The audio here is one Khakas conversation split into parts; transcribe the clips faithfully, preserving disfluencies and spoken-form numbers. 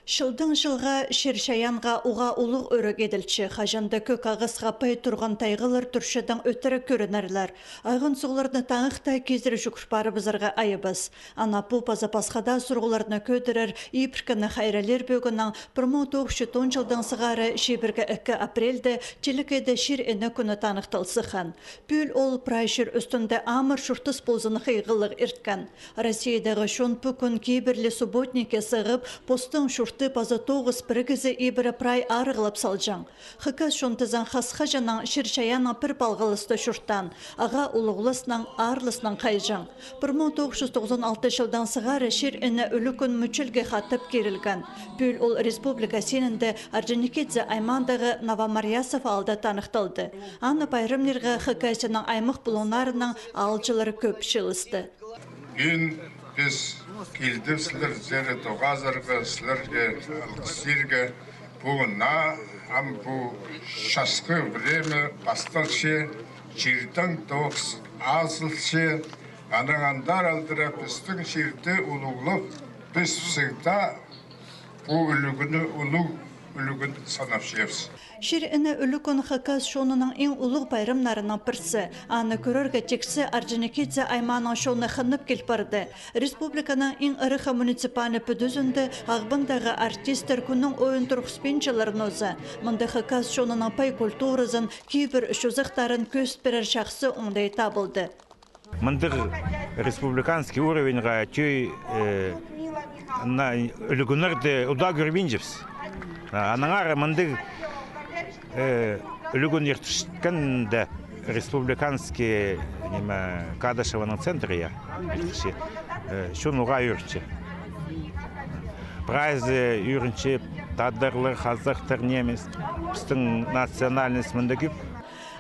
Чылдаң чылға чир-чайаанға уғаа улуғ ӱрек иділче, хаҷан даа кӧк ағасха пай турған тайғалар тӱрчедең ӧтіре кӧрінерлер. Айған суғларны таңахта кизіре чӱгӱр парыбызарға айабас. Ана пу паза пасха даа сурығларны кӧдірер ибіркені хайраллир пӧгіннең пір муң тоғыс чӱс он чылдаң сығара чибіргі ікі апрельде Чилекейде чир-іні кӱні таныхтал сыххан. Пӱӱл ол прай чир ӱстӱнде амыр чуртас ползын хыйғылығ ирткен. Россиядағы чон пу кӱн кибірлі субботникке сығып, постың чурты паза тоғыс пірігізі ибіре прай арығлап салҷаң. Хакас чон тізең хас-хаҷаннаң чир-чайааннаң пір палғалыста чуртаан, ағаа улуғласнаң, аарласнаң хайҷаң. Пір муң тоғыс чӱс тоғызон алты чылдаң сығара чир-іні ӱлӱкӱн Мӱчелге хатап кирілген. Пӱӱл ол республика синінде Орджоникидзе аймаандағы Новомарьясов аалда таныхталды. Аны пайрамнирға Хакасияның аймах пулуңнарынаң аалҷылар кӧп чыылысты. Пӱӱн піс килдібіс сірерге тоғазарға, сірерге алғыстирға. Пу на, ам пу часхы время пасталча, чирдең тоғыс азылча, анаң андар алдыра пістің чирді улуғлап, піс всегда пу ӱлӱкӱнні улуғ ӱлӱкӱн санапчабыс. Чир-іні ӱлӱкӱн хакас чонының иң улуғ пайрамнарының пірсі. Аны кӧрерге тиксі Орджоникидзе аймааның чоны хынып кил парды. Республиканың иң ыраххы муниципальный пӱдізінде Ағбандағы артисттер кӱннің ойын турғыспинчалар нооза. Мында хакас чонының пай культуразын, кибір чозахтарын кӧзіт пирер чахсы оңдай табылды. Мындағ республиканский уровеньға тӧӧй, э, на, ӱлӱкӱннерді удаа кӧрбинчебіс. А, аннаңар мындағ, э, ӱлӱкӱн иртірчеткенде республиканский, ниме, Кадышеваның центрі, я, иртірче. Э, чон уғаа ӧрінче. Прайзы ӧрінче, тадарлар, хазахтар, нимес. Пістің национальность мында кӧп.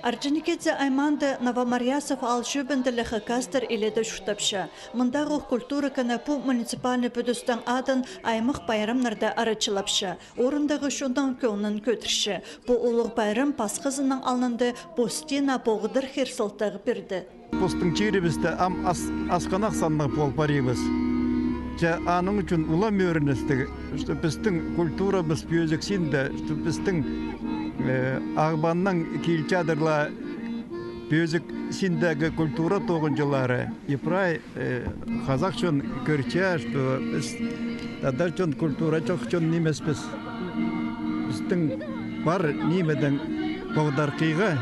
Орджоникидзе аймаанда Новомарьясов аал чӧбінде ле хакастар илееде чуртапча. Мындағы ох культура кіні пу муниципальный пӱдістің адын аймах пайрамнарда арачылапча. Орындағы чонның кӧңнін кӧдірче. Пу улуғ пайрам пасхазының алнында постына поғдархир сылтағ пирді. Постың чирібісте ам ас-, асхынах саннығ пол парибыс. Че аның ӱчӱн улам ӧріністіг, что пістің культурабыс пӧзік синде, что пістің, э, Ағбаннаң килчедір ла пӧзік синдегі культура тоғынҷылары. И прай, э, хазах чон кӧрче, что піс тадар чон, культура чох чон нимеспіс. Пістің пар нимедең поғдархирға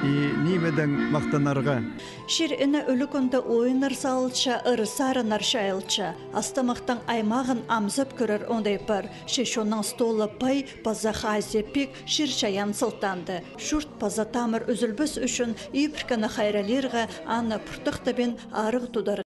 и нимедең махтанарға. Чир-іні ӱлӱкӱнде ойыннар салылча, ыры-сарыннар чайылча. Ас-тамахтың аймағын амзап кӧрер оңдай пар. Че чонның столы пай паза хазии пик чир-чайаан сылтаанда. Чурт паза тамыр ӱзӱлбес ӱчӱн ибіркені хайраллирға, аны пуртахтабин арығ тудар